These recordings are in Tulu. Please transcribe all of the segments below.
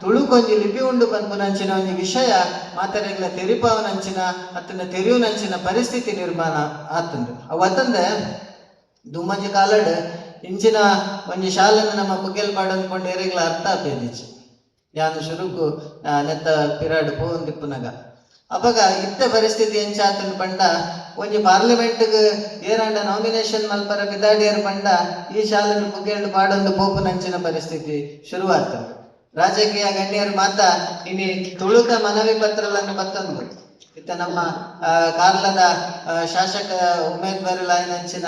ತುಳುಕೊಂಜಿ ಲಿಪಿ ಉಂಡು ಪನ್ಪುನಂಚಿನ ಒಂಜಿ ವಿಷಯ ಮಾತೆರೆಗ್ಲ ತೆರಿಪಾವನಂಚಿನ ಅತ್ತಂಡ ತೆರಿಯುನಂಚಿನ ಪರಿಸ್ಥಿತಿ ನಿರ್ಮಾಣ ಆತುಂಡು. ಅವು ಅತ್ತಂದೆ ದುಂಬೊಂಜಿ ಕಾಲಡ್ ಇಂಚಿನ ಒಂಜಿ ಶಾಲೆನ್ ನಮ್ಮ ಪುಗೆಲ್ ಪಾಡೊಂದು ಪಂಡ ಏರೆಗ್ಲ ಅರ್ಥ ಆಪೇದಿಜ್ಜಿ. ಯಾನ್ ಶುರುಕು ನೆತ್ತ ಪಿರಾಡ್ ಪೋವೊಂದಿಪ್ಪುನಗ ಅಪಗ ಇತ್ತೆ ಪರಿಸ್ಥಿತಿ ಎಂಚ ಆತುಂಡು ಪಂಡ, ಒಂಜಿ ಪಾರ್ಲಿಮೆಂಟ್ಗ್ ಏರಾಂಡ ನಾಮಿನೇಷನ್ ಮಲ್ಪರ ಪಿದಾಡಿಯರ್ ಪಂಡ ಈ ಶಾಲೆನ್ ಪುಗೆಲ್ಡ್ ಪಾಡೊಂದು ಪೋಪುನಂಚಿನ ಪರಿಸ್ಥಿತಿ ಶುರುವಾತುಂಡು. ರಾಜಕೀಯ ಗಣ್ಯರು ಮಾತ ಇನಿ ತುಳುತ ಮನವಿ ಪತ್ರಗಳನ್ನು ಪತ್ತೊಂದು ಇತ್ತೆ ನಮ್ಮ ಕಾರ್ಲದ ಶಾಸಕ ಉಮೇದ್ವಾರುಲಾಯಿನಂಚಿನ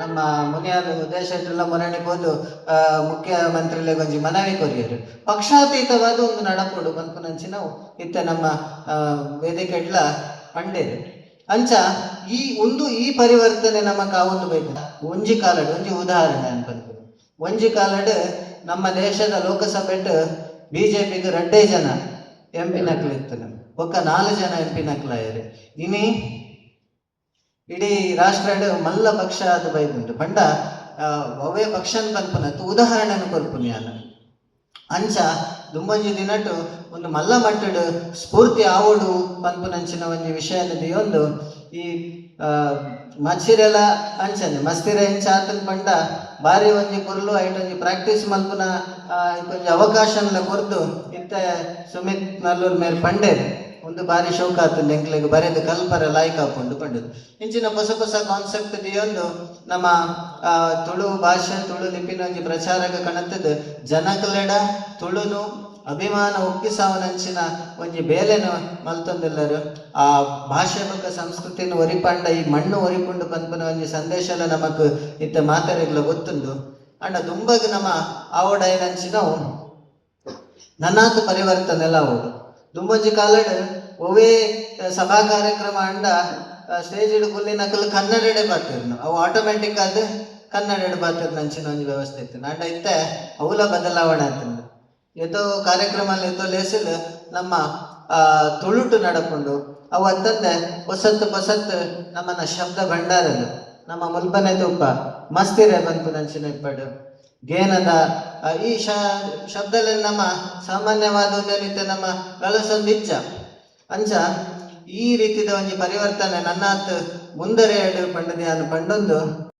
ನಮ್ಮ ಮುನಿಯಾಲು ಉದಯ ಶೆಟ್ಟರ್ಲ ಮೊರಣಿ ಪೋದು ಮುಖ್ಯಮಂತ್ರಿಲೆಗ್ ಒಂಜಿ ಮನವಿ ಕೊರಿಯೆರ್. ಪಕ್ಷಾತೀತವಾದ ಒಂದು ನಡಪೊಡು ಪನ್ಪುನಂಚಿನವು ಇತ್ತೆ ನಮ್ಮ ವೇದಿಕೆಡ್ಲ ಪಂಡೆರ್. ಅಂಚ ಈ ಉಂದು ಈ ಪರಿವರ್ತನೆ ನಮಕ್ ಆವೊಂದು ಬೈದ್ಂಡ್. ಒಂಜಿ ಕಾಲಡ್ ಒಂಜಿ ಉದಾಹರಣೆ ಪನ್ಪುನು, ಒಂಜಿ ಕಾಲಡ್ ನಮ್ಮ ದೇಶದ ಲೋಕಸಭೆಟ್ ಬಿಜೆಪಿಗ್ ರಡ್ಡೇ ಜನ ಎಂ ಪಿ ನಕ್ಲು ಇತ್ತುಂಡು, ಬೊಕ್ಕ 4 ಜನ ಎಂ ಪಿ ನಕ್ಲಾಯೆರ್. ಇನಿ ಇಡೀ ರಾಷ್ಟ್ರಡ್ ಮಲ್ಲ ಪಕ್ಷ ಆದ್ ಬೈದುಂಡು ಪಂಡ ಒವ್ವೇ ಪಕ್ಷನ್ ಪನ್ಪುನತ್ತು ಉದಾಹರಣೆನ್ ಕೊರ್ಪುನಿ ಯಾನ್. ಅಂಚ ದುಂಬೊಂಜಿ ದಿನಟ್ ಒಂದು ಮಲ್ಲ ಮಟ್ಟಡ್ ಸ್ಫೂರ್ತಿ ಆವೊಡು ಪನ್ಪುನಂಚಿನ ಒಂಜಿ ವಿಷಯನ ದಿಯೊಂದು ಈ ಮಚ್ಚಿರೆಲ ಅಂಚನೆ ಮಸ್ತಿರೆ ಎಂಚ ಆತನ್ ಪಂಡ ಬಾರಿ ಒಂಜಿ ಪೊರ್ಲು ಐಟ್ ಒಂಜಿ ಪ್ರಾಕ್ಟೀಸ್ ಮಲ್ಪುನ ಒಂಜಿ ಅವಕಾಶನ್ಲ ಕೊರ್ದು ಇತ್ತೆ ಸುಮಿತ್ ನಲ್ಲೂರ್ ಮೇರ್ ಪಂಡೇರ್ ಒಂದು ಬಾರಿ ಶೋಕ ಆತುಂಡು, ಎಂಕ್ಲೆಗ್ ಬರೆದು ಕಲ್ಪರೆ ಲಾಯ್ಕ್ ಆಪುಂಡು ಪಂಡುದು. ಇಂಚಿನ ಪೊಸ ಪೊಸ ಕಾನ್ಸೆಪ್ಟ್ ದಿಯೊಂದು ನಮ್ಮ ತುಳು ಭಾಷೆ ತುಳು ಲಿಪಿನ ಒಂಜಿ ಪ್ರಚಾರಗ ಕಣತದ್ ಜನಕಲೆಡ ತುಳುನು ಅಭಿಮಾನ ಒಪ್ಪಿಸಾವನಂಚಿನ ಒಂಜಿ ಬೇಲೆನು ಮಲ್ತೊಂದುಲ್ಲೆರ್. ಆ ಭಾಷೆ ಬೊಕ್ಕ ಸಂಸ್ಕೃತಿನ ಒರಿಪಂಡ ಈ ಮಣ್ಣು ಒರಿಪುಂಡು ಪನ್ಪುನ ಒಂಜಿ ಸಂದೇಶಲ ನಮಕ್ ಇತ್ತೆ ಮಾತೆರೆಗ್ಲ ಗೊತ್ತುಂಡು. ಆಂಡ ದುಂಬಗ್ ನಮ ಆವೊಡಾಯಿನಂಚಿನವು ನನಾತ್ ಪರಿವರ್ತನೆಲ ಆವೊಡು. ದುಂಬೊಂಜಿ ಕಾಲಡ್ ಒವ್ವೇ ಸಭಾ ಕಾರ್ಯಕ್ರಮ ಅಂಡ ಸ್ಟೇಜ್ ಕುಲ್ಲಿನಕುಲು ಕನ್ನಡಡೆ ಪಾತೆರ್ನು, ಅವು ಆಟೋಮ್ಯಾಟಿಕ್ ಆದ್ ಕನ್ನಡಡ್ ಪಾತೆರ್ನಂಚಿನ ಒಂಜಿ ವ್ಯವಸ್ಥೆ ಇತ್ತು. ಆಂಡ ಇತ್ತೆ ಅವುಲ ಬದಲಾವಣೆ ಆತುಂಡು. ಏತೋ ಕಾರ್ಯಕ್ರಮ ಏತೋ ಲೇಸುಲು ನಮ್ಮ ತುಳುಟು ನಡಪುಂಡು. ಅವು ಅತ್ತಂದೆ ಪೊಸತ್ತು ಪೊಸತ್ತು ನಮ್ಮನ ಶಬ್ದ ಭಂಡಾರಲು ನಮ್ಮ ಮುಲ್ಪನೆ ತೂಪ ಮಸ್ತಿರೆ ಪನ್ಪುನಂಚಿನ ಇಪ್ಪಡು ಗೇನದ ಈ ಶಬ್ದಲೆನ್ ನಮ್ಮ ಸಾಮಾನ್ಯವಾದ ಒಂದೇನಿತ್ತೆ ನಮ್ಮ ಗಳಸೊಂದಿಜ್ಜ. ಅಂಚ ಈ ರೀತಿದ ಒಂಜಿ ಪರಿವರ್ತನೆ ನನ್ನಾತ್ ಮುಂದರೆಯಡು ಪಂಡುದು ಯಾನ್ ಪಂಡೊಂದು.